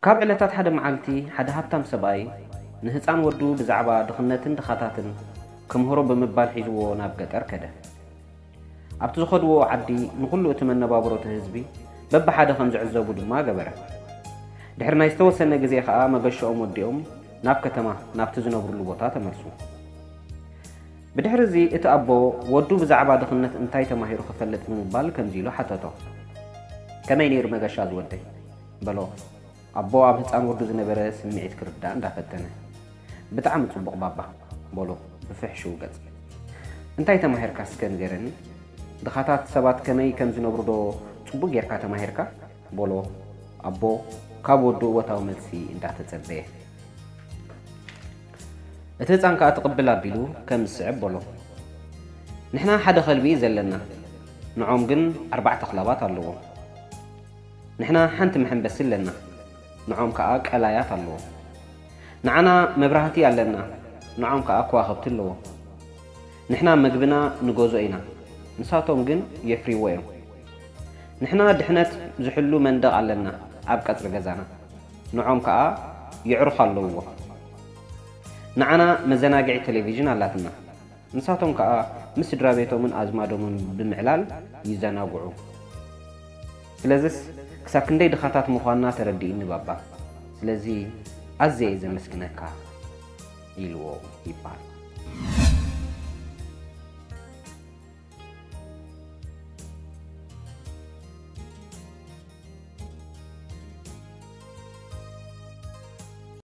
ካብ ዕለታት ሓደ መዓልቲ ሓደ ሃብታም ሰብኣይ ንህፃን ወዱ ብዛዕባ ድኽነትን ድኻታትን ክምህሮ ብምባል ሒዝዎ ናብ ገጠር ከደ። ኣብቲ ዝኸድዎ ዓዲ ንኹሉ እቲ መነባብሮ እቲ ህዝቢ በብሓደ ከም ዝዕዘቡ ድማ ገበረ። ድሕሪ ናይ ዝተወሰነ ግዜ ኸኣ መገሻኦም ወዲኦም ናብ ከተማ ናብቲ ዝነብሩሉ ቦታ ተመልሱ። ብድሕሪ እዚ እቲ ኣቦ ወዱ ብዛዕባ ድኽነት እንታይ ተማሂሩ ክፈልጥ ብምባል ከምዚ ኢሉ ሓተቶ። ከመይ ነይሩ መገሻ ዝወደይ? በሎ። ኣቦ ኣብ ህፃን ወዱ ዝነበረ ስምዒት ክርዳእ እንዳፈተነ። ብጣዕሚ ፅቡቕ ባባ፣ በሎ ብፍሕሽው ገፅ። እንታይ ተማሂርካ እስከ ንገረኒ? ድኻታት ሰባት ከመይ ከም ዝነብሩ ዶ ፅቡቕ ጌርካ ተማሂርካ? በሎ ኣቦ ካብ ወዱ እወታዊ መልሲ እንዳተፀበየ። እቲ ህፃን ከዓ ትቕብል ኣቢሉ ከም ዝስዕብ በሎ። ንሕና ሓደ ከልቢ እዩ ዘለና፣ ንዖም ግን ኣርባዕተ ክላባት ኣለዎም። ንሕና ሓንቲ መሐንበሲ ኣለና፣ ንዖም ከዓ ቀላያት ኣለዎም። ንዓና መብራህቲ ኣለና፣ ንዖም ከዓ ከዋኽብቲ ኣለዎም። ንሕና መግብና ንገዝኦ ኢና፣ ንሳቶም ግን የፍርይዎ እዮም። ንሕና ድሕነት ዝሕሉ መንደቕ ኣለና ኣብ ቀጽሪ ገዛና፣ ንዖም ከዓ የዕሩኽ ኣለውዎ። ንዓና መዘናግዒ ቴሌቪዥን ኣላትና፣ ንሳቶም ከዓ ምስ ስድራ ቤቶምን ኣዝማዶምን ብምዕላል ይዘናግዑ። ስለዝስ ክሳብ ክንደይ ድኻታት ምዃንና ተረዲእኒ ባባ። ስለዚ ኣዝየ እየ ዘመስግነካ ኢልዎ ይበሃል።